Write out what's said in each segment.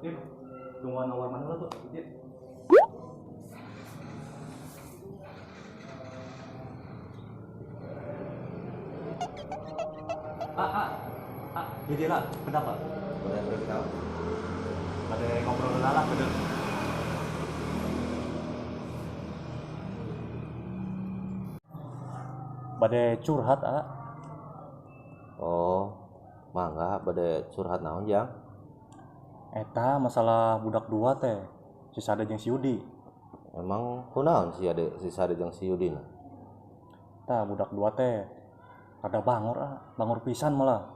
Im, tungguan awal mana lah tuh? Iya. Ah, jadi lah, kenapa? Boleh beritahu. Pada ngobrol lah, bener. Bade curhat, ah. Oh, mangga bade curhat naon, Jang? Eta masalah budak dua teh, si Sade jeung si Yudi. Emang kunaon si Ade, si Sade jeung si Yudi na? Tah budak dua teh rada bangor, ah, bangor pisan malah.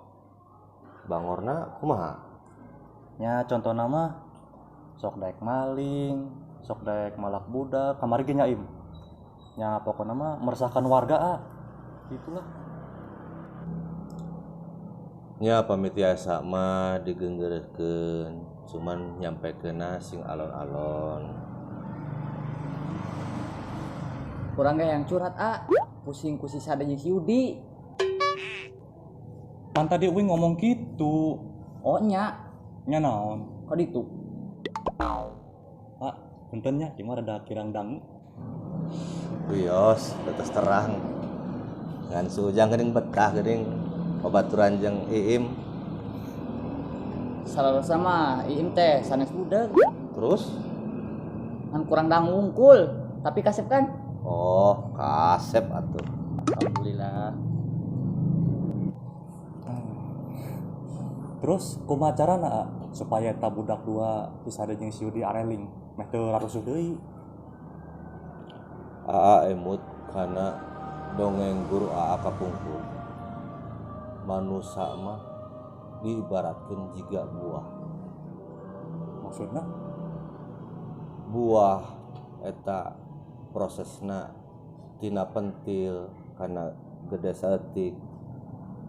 Bangorna kumaha? Nya contohna mah sok daek maling, sok daek malak budak, kamari ge nya Im. Nya pokona mah meresahkan warga, ah. Itulah. Nya pamit tiasa mah digenggeureurkeun, cuman nyampekeunna sing alon-alon. Kurang ge yang curhat, ah. Pusing ku si Sade jeung si Yudi. Pan tadi uing ngomong gitu. Oh nya. Nya naon? Kok ditu? Pak, punten nya, cuma rada kirang dangu. Wios, terus terang. Ngan sujang geuning betah geuning babaturan jeung Iim. Salah sama Iim teh sanes budak. Terus? Ngan kurang dangu wungkul, tapi kasep kan? Oh, kasep atuh. Alhamdulillah. Terus kumaha carana, ah, supaya eta budak dua si Sade jeung si Yudi areling meh teu rarusuh deui? Aa emut kana dongeng guru Aa kapungkur. Manusa mah diibaratkeun jiga buah. Maksudna? Buah eta prosesna Tina pentil kana gede saeutik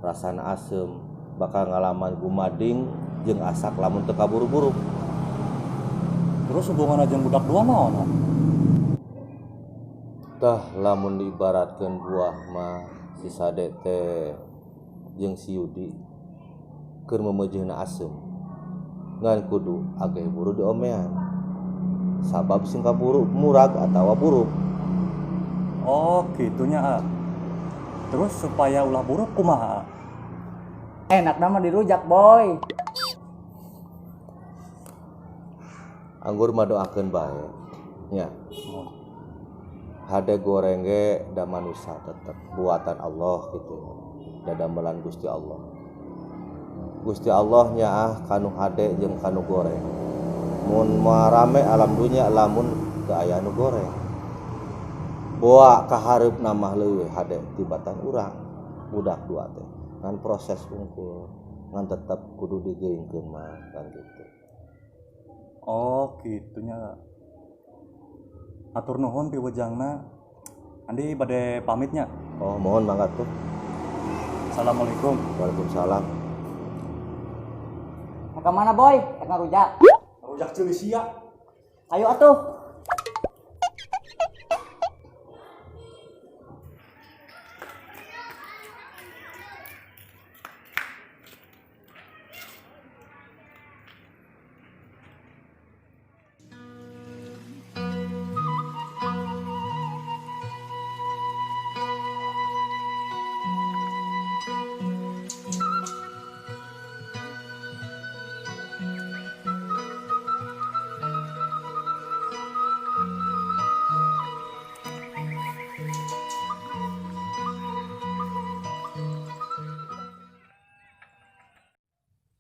rasana asem bakal ngalaman gumading jeung asak lamun teu kaburu-buru. Terus hubunganna jeung budak dua naon, ah? Tah, lamun diibaratkeun buah mah si Sade teh jeung si Yudi keur memeujeuhna asem ngan kudu ageh buru diomean sabab sing kaburu murag atawa buruk. Oh, gitunya, ah. Terus supaya ulah buruk kumaha, ah? Enak nama dirujak, boy. Anggur mah doakeun bae nya. Hade goreng ge da manusa tetep buatan Allah gitu, dadamelan Gusti Allah. Gusti Allah nyaah kanu hade jeung kanu goreng. Mun moal rame alam dunya lamun teu aya nu goreng. Boa kahareupna mah leuwih hade tibatan urang budak dua teh ngan proses unggul ngan tetep kudu digeuingkeun mah kan gitu. Oh, gitunya. Atur nuhun piwejangna. Andi bade pamitnya. Oh, mohon mangga tuh. Assalamualaikum. Waalaikumsalam. Mau ke mana, boy? Rek ngarujak. Rujak ceuli sia. Ayo atuh.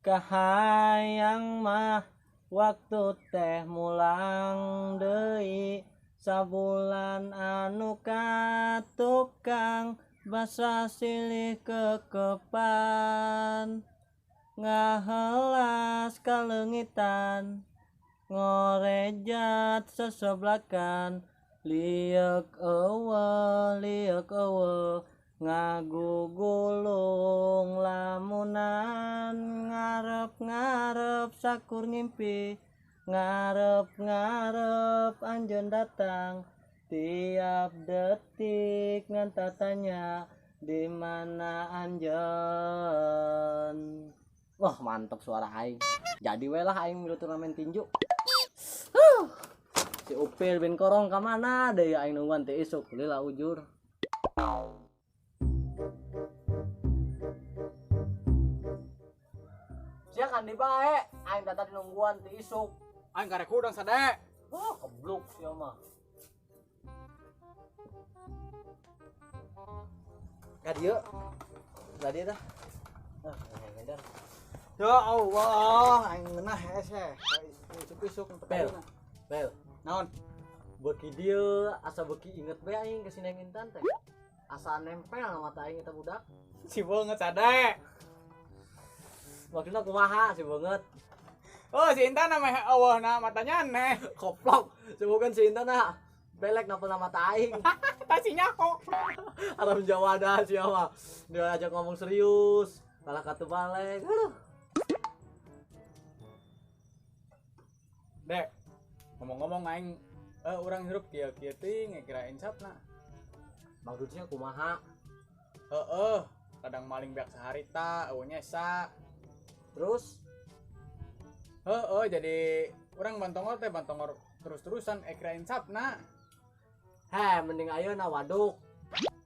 Kahayang mah waktu teh mulang deui sabulan anu katukang basa silih kekepan ngahelas kaleungitan ngorejat seseblakan lieuk eueuh ngagugulung lamunan ngarep-ngarep sakur ngimpi ngarep-ngarep anjeun datang tiap detik ngan tatanya di mana anjeun. Wah, mantep suara aing. Jadi we lah aing milu turnamen tinju. Si Upil bin Korong ka mana deui aing nungguan teh isuk lila ujur. Sia kan di bae, aing tadi nungguan ti isuk. Aing karek hudang Sade. Wah, kebluk sia mah. Ka dieu. Ka dieu tah. Ah, ngeder. Ya Allah, aing ngeunah hese. Isuk-isuk Bel. Bel, Naon? Beuki dieu asa beuki inget bae aing ka si Neng Intan teh. Asa nempel na mata aing eta budak. Si banget Sade. Maksudna kumaha si banget? Oh, si Intan namanya eueuh na matanya aneh. Koplok, semoga si Intan na belek napa na mata aing. Tasinya kok. Aram Jawa dah si mah. Dia ajak ngomong serius, malah katu balik. Aduh. Dek, ngomong-ngomong aing urang hirup kieu-kieu teh ngekira insapna. Maksudnya kumaha? Heeh, kadang maling beak saharita, eueuh nyesa. Terus? Heeh, jadi urang bantongor teh bantongor terus-terusan ekra insapna. Heh, mending ayeuna waduk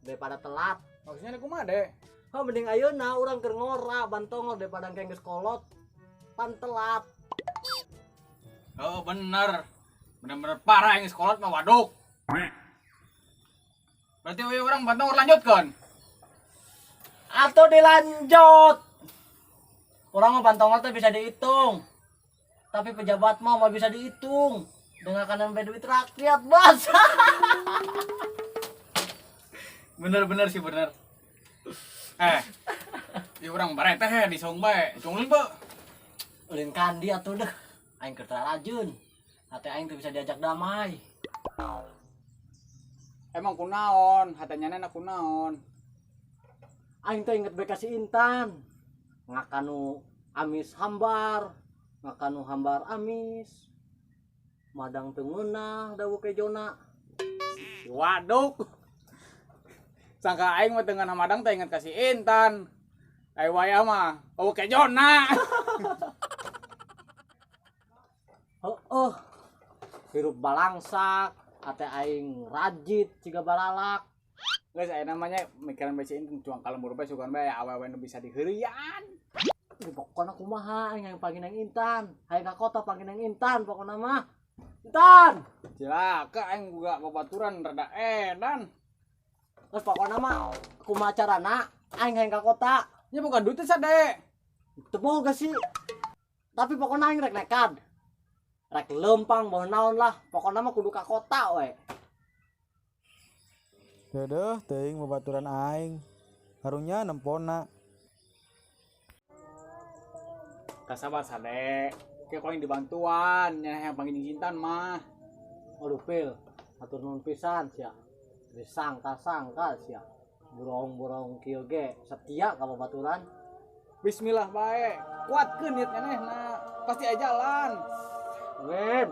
daripada telat. Maksudnya kumaha, Dek? Heh, mending ayeuna urang keur ngora bantongor daripada engke geus kolot pan telat. Heeh, bener. Bener-bener parah yang geus kolot mah waduk. Berarti we urang bantongor lanjutkeun. Atau dilanjut. Orang mah bantongor teh bisa dihitung. Tapi pejabat mah mah bisa dihitung. Dengan kanan duit rakyat, Bos. Bener-bener sih bener. Ya urang bare teh di saung bae. Cungulin, Be. Ulin kandi atuh deh. Aing keur rajun. Hate aing teu bisa diajak damai. Emang kunaon, hatanya nena kunaon. Aing teh inget bae ka si Intan. Ngakanu amis hambar, ngakanu hambar amis. Madang teu ngeunah dawuh kejona. Si waduk. Sangka aing mah dengan madang teh inget ka si Intan. Ai waya mah eueuh kejona. Heeh. Hirup balangsak, ate aing rajit siga balalak. Geus aya namanya mikiran bae si Intan cuang kalembur bae sugan bae awewe nu bisa diheureyan. Di pokona kumaha aing hayang panggil nang Intan, hayang ka kota panggil nang Intan pokona mah. Intan. Cilaka aing boga babaturan rada edan. Geus pokona mah kumaha carana aing hayang ka kota. Nya boga duit teh sade. Teu boga sih. Tapi pokona aing rek nekad. Rek lempang boh naon lah, pokona mah kudu ka kota we. Deudeuh teuing babaturan aing. Karunya nempona. Kasabar sade. Ke koin dibantuan, nya yang panggil Intan mah. Aduh pil, atur nuhun pisan sia. Disangka-sangka sia. Burong-burong kieu ge setia ka babaturan. Bismillah bae, kuatkeun niat manehna, pasti aya jalan. Amin.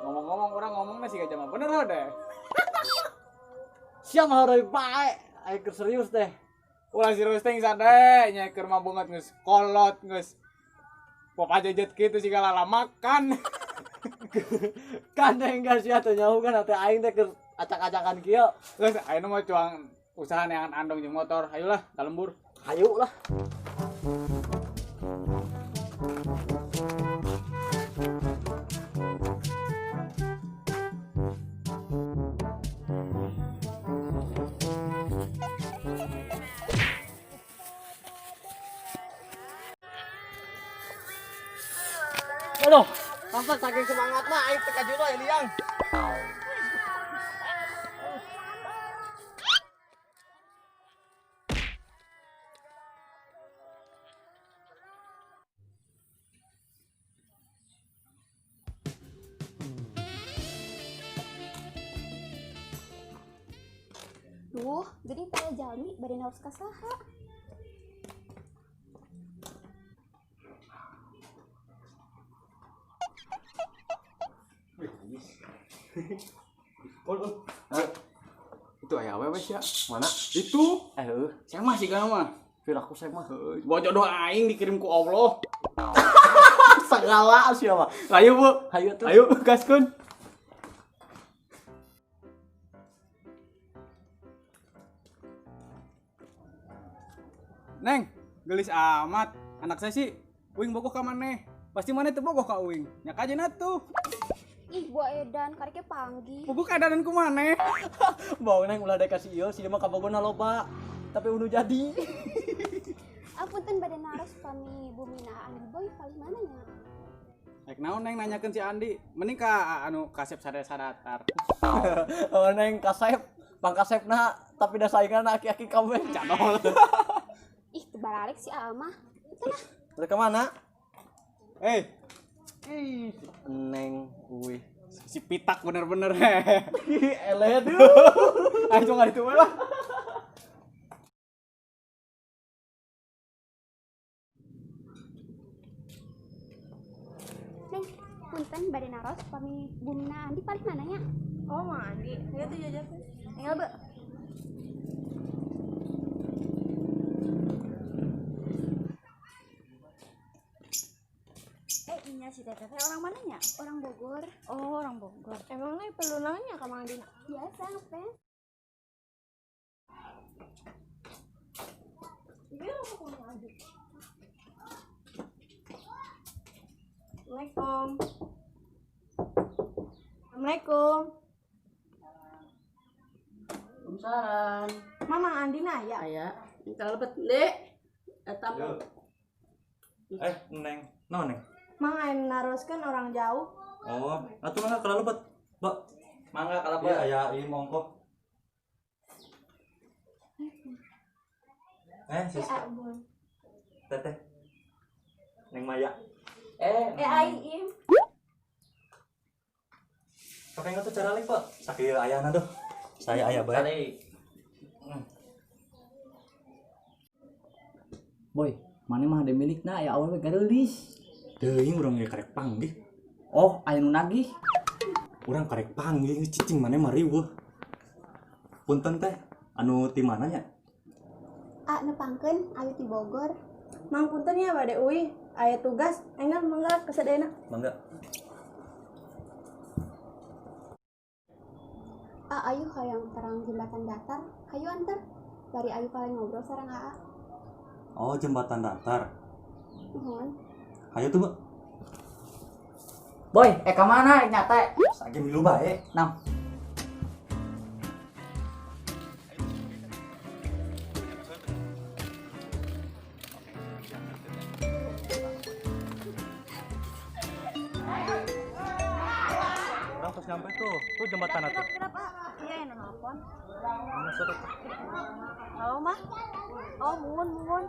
Ngomong-ngomong orang ngomongnya sih gak mah bener heuh deh. Sia mah heureuy bae, aing keur serius teh. Ulah serius teh sade, nya keur mah banget geus kolot geus. Pop aja jet kitu sih lala makan. Kan enggak sia teh nyaho kan teh aing teh keur acak-acakan kieu. Geus ayeuna mah cuang usaha neangan andong jeung motor. Ayolah ka lembur. Hayu lah. Aduh, sampai saking semangat mah aing teh ka jero ya liang. Duh, jadi teh jalmi bade naros ka saha? Itu aya awewe sia. Mana? Itu. Heuh. Saya mah sih mah. Piraku saya mah. Heuh, bawa jodoh aing dikirim ku Allah. Segala sia mah. Ayo, Bu. Hayu tuh. Ayo gaskeun. Neng, gelis amat. Anak saya sih, uing bogoh ka maneh. Pasti maneh teu bogoh ka uing. Nya kajeun atuh. Ih, gua edan kareke panggih. Bogoh keadanan ku maneh. Bau neng ulah dek kasih ieu, si mah kabogona loba. Tapi udah jadi. Apunten bade naros pami bumina Andi Boy paling mana nya? Rek naon neng nanyakeun si Andi? Mending ka anu kasep sadar-sadatar. Oh neng kasep, pang kasepna tapi da saingan aki-aki kabeh. Canol. Ih, teu baralik si Alma. Itu nah. Rek ka mana? Eh, Ih, neng uih. si pitak bener-bener. Eleh duh. Ayo cuma itu lah. Neng, punten bade naros pami bumina Andi paling mana nya? Oh, Mang Andi. Ayo tuh jajan. Enggal, Bu. Inya si teteh orang mananya? Orang Bogor. Oh, orang Bogor. Emangnya perlu nanya ke Mang Andi? Biasa ngefans. Iya, aku mau Andi. Assalamualaikum. Assalamualaikum. Waalaikumsalam. Mama Andi na ya? Aya, kalau lebet dek. Eta Yo. Neng, naon neng? Mang aing naroskeun orang jauh. Oh, atuh mangga kalau lebet. Mbak, Mangga kalau iya aya ieu mongko. Sis. Abun. Teteh. Neng Maya. Ai im. Pakai nggak tuh cara lagi, Pak? Sakieu ayana tuh. Saya aya bae. Salik. Boy, mana mah ada milikna aya awewe gareulis. Teuing urang ge karek panggih. Oh, aya nu nagih. Urang karek panggih cicing maneh mah riweuh. Punten teh, anu ti mana nya? A nepangkeun ayu ti Bogor. Mang punten ya bade uih, aya tugas, enggal mangga ka sadayana. Mangga. A ayu hayang terang jembatan datar, hayu anter. Bari ayu paling ngobrol sareng Aa. Oh, jembatan datar. Nuhun. Hayu tuh, Bu. Boy, ka mana nyate? Sage milu bae. Nah. Urang terus nyampe tuh. Tuh jembatan atuh. Iya, yang nelpon. Masuk atuh. Halo, Mah. Oh, muhun, muhun.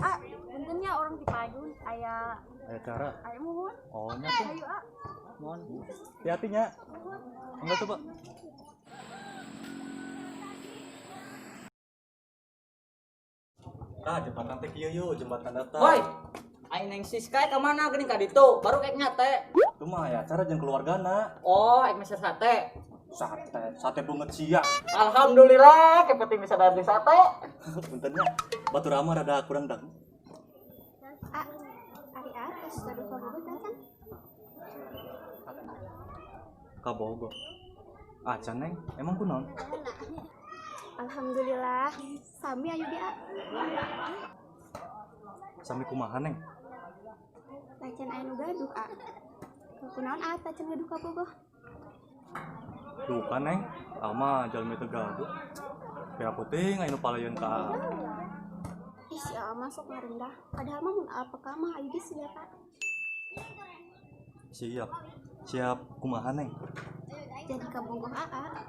Ah, puntennya orang di payun aya Aya cara. aya muhun. Oh, nya tuh. Ayo, ah. Mohon. Hati-hati nya. Enggak tuh, Pak. Tah, jembatan teh kieu yeuh, jembatan datar. Boy, aing neng Siska ka mana geuning ka ditu? Baru kayak nyate. Itu mah aya acara jeung keluargana. Oh, aing meser sate. Sate, sate banget sia. Alhamdulillah, kepenting bisa dari sate. Puntennya, batu rama rada kurang dang. A, ari A tos gaduh kabogoh tacan. Kabogoh. Acan neng, emang kunaon? Alhamdulillah, sami ayu ge A. Sami kumaha neng? Tacan aya nu gaduh A. Kunaon A tacan gaduh kabogoh? Duka neng, ama jalmi teu gaduh. Pira puting aya nu palayeun ka A. Ih, si A mah sok ngarendah. Padahal mah mun A peka mah ayu ge siap A. Siap. Siap kumaha neng? Jadi kabogoh AA.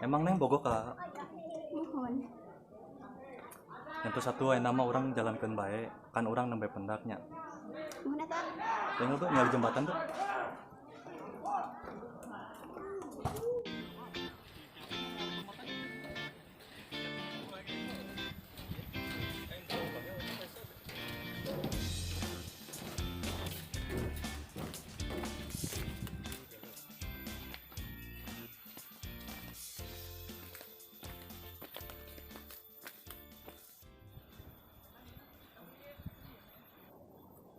Emang neng bogoh ka A? Nuhun. Yang satu aya nama orang jalankeun bae, kan orang nembe pendaknya. Nuhun eta. Tengok tuh nyari jembatan tuh.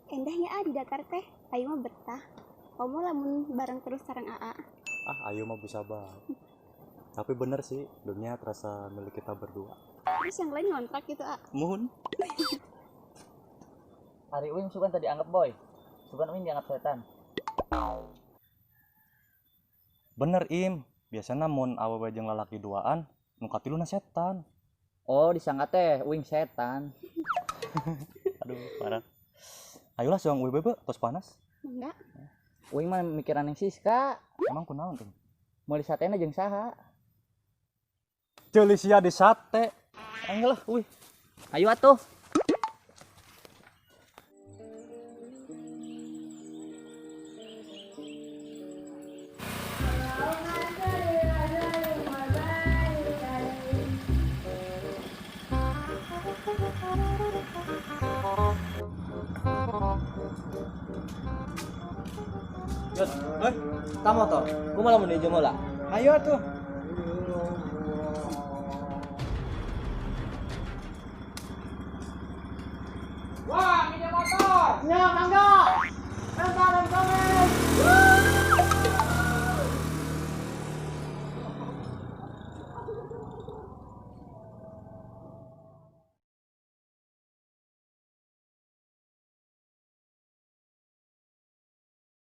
Endahnya A di datar teh, ayu mah betah. Komo lamun bareng terus sareng AA. Ah, ayu mah bisa bae. Tapi bener sih, dunia terasa milik kita berdua. Terus yang lain ngontrak gitu, A. Mohon. Hari uing sugan tadi anggap boy. Sugan uing dianggap setan. Bener Im, biasanya mun awewe jeung lalaki duaan, nu katiluna setan. Oh, disangka teh uing setan. Aduh, parah. Ayolah suang uih bebe, tos panas. Enggak. Uing mah mikiran yang Siska. Emang kunaon tuh? Meuli satena jeung saha? Ceuli sia di sate. Enggelah uih. Ayo atuh. Yud, hei, kamu motor. Ku malah menuju mola. Ayo atuh. Wah, minjem motor. Nya, mangga. Bentar, bentar.